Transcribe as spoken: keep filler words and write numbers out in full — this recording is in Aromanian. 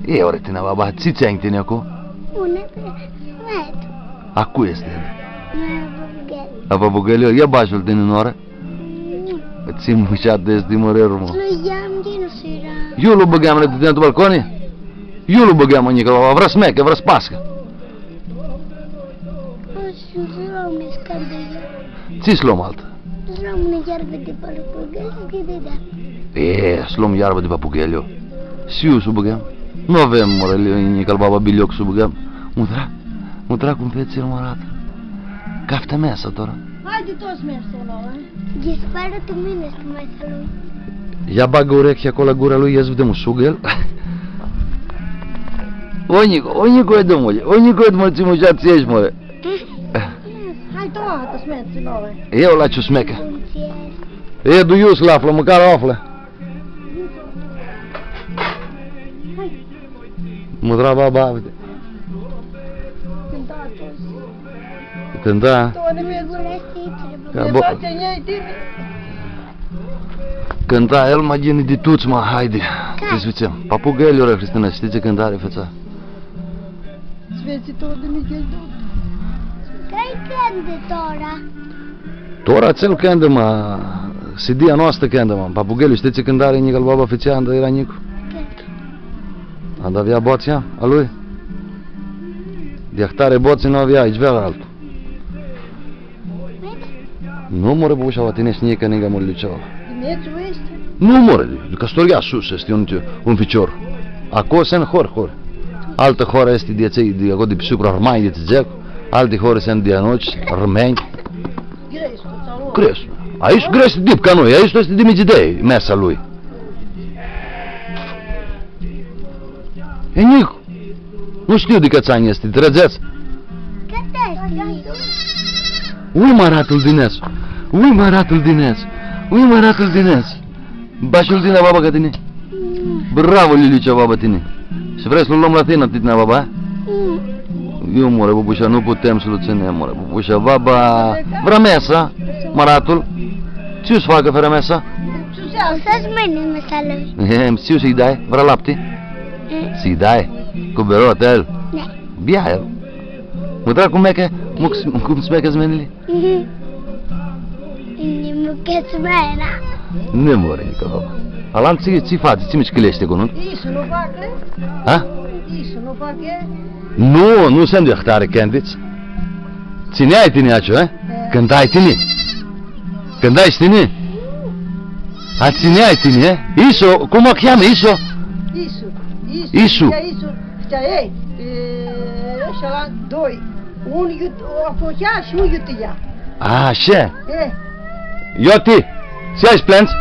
E, ore, tini, baba, tsi tsãnj tini acu? Unã, smet. A cui easti? A papughelu. A papughelu? Ia bagi-lu tini unã oarã. Mm. Tsi mushat easti, mãrãru, mã. Lu ljiam, nu s-eara. Iu lu bãgãm, re, tu balconi? Iu lu bãgãm, Nica, baba, vrea s-meacã, vrea s-pascã. Tsi s-lom altã? S-lom unã iarbã di papughelu shi di dea. E, s-lom iarbã di papughelu. S-iu s-u bãgãm? Nu avem, mãrãli, Nica, baba, bilioc s-u bãgãm. Mutra, mutra cum fetsi el, mãrat. Caftã mesa, tora. Haidi, tu s-mergi, mama. Dispari tu mini, s-tu mai salut. Ia bagã urechea aclo la gura lui, ia s-videm un sugel. O, Nicu, o, Nicu, e, domnule, o, Nicu, e, domnule, tsi mushat tsi eshti, mãre. Hai, tu, tu s-mergi, mama. Eu la ce smeacã. E, du iu s-lu aflã, mãcar u aflã. Mutra baba, uite. Cãnta. Ca bo-, cãnta el ma ghini di tuts, ma, haidi. Ca? Tsi s-fãtsem? Papughelu, ore, Hristina, shtii tsi cãntari fãtsea? Sfetsitor di Michel Dud. Cari cãntã tora? Tora atsel cãntã, ma, C D-a noastrã cãntã, ma. Papughelu, shtii tsi cãntari Nica al baba fãtsea anda eara njic? Anda avea boatsea a lui? Di ahtari boatsi nu avea, atsel avea altu. Nu, more, bubush, a tini easti Nica, Nica, mori, Liceava. Di Metsu easti? Nu, more, di Castoria sus easti un, un ficior. Aclo sãn hori, hori. Altã hori easti di atselj, di aclo, di supra Armani, di Tsizeacu, alti hori sãn di a noshtri, armãnj. Grescu, alo. Grescu. Aestu grescu dip ca noi, aestu easti di Migidei, mesa lui. E njic. Nu shtiu di cãts anj easti, treidzãts. Cãt easti? Ui, mãratul di Nesu. Ui, mãratul di Nesu. Ui, mãratul di Nesu. Bash-lu tini, baba, ca tini. Mm. Bravo, Lilica, baba, tini. Shi vrei s-lu lom la tini, tini, baba, a? Mm. Eu, more, bubusha, nu putem s-lu tsãnem, more, bubusha, baba. Vrea mesa, mãratul. Tsi s-facã fãrã mesa? S-mãnã mesa lui. E, tsi s-lji dai? Vrea lapti? Mm. S-lji dai? Cu berot, el? Da. Bia el. Mutra cum meacã, cum s-meacã zmenili? Mhm. Ni mucã zmena. Nu, more, Nicola. Alantu tsi, tsi fatsi, tsi micãleshti cu noi? Isu nu facã? A? Isu nu facã? Nu, nu sãntu di ahtari cãntits. Tsãneai tini atsea, e? E. Cãntai tini? Cãntai shi tini? A, tsãneai tini, e? Isu, cum u cheamã? Isu? Isu. Isu. Isu. Shtia, e, e, shi ala doi. Un iu-, u aflã shi un iu ti ia. A, ashi? E. Ioti, tsi ai s-plãndzi?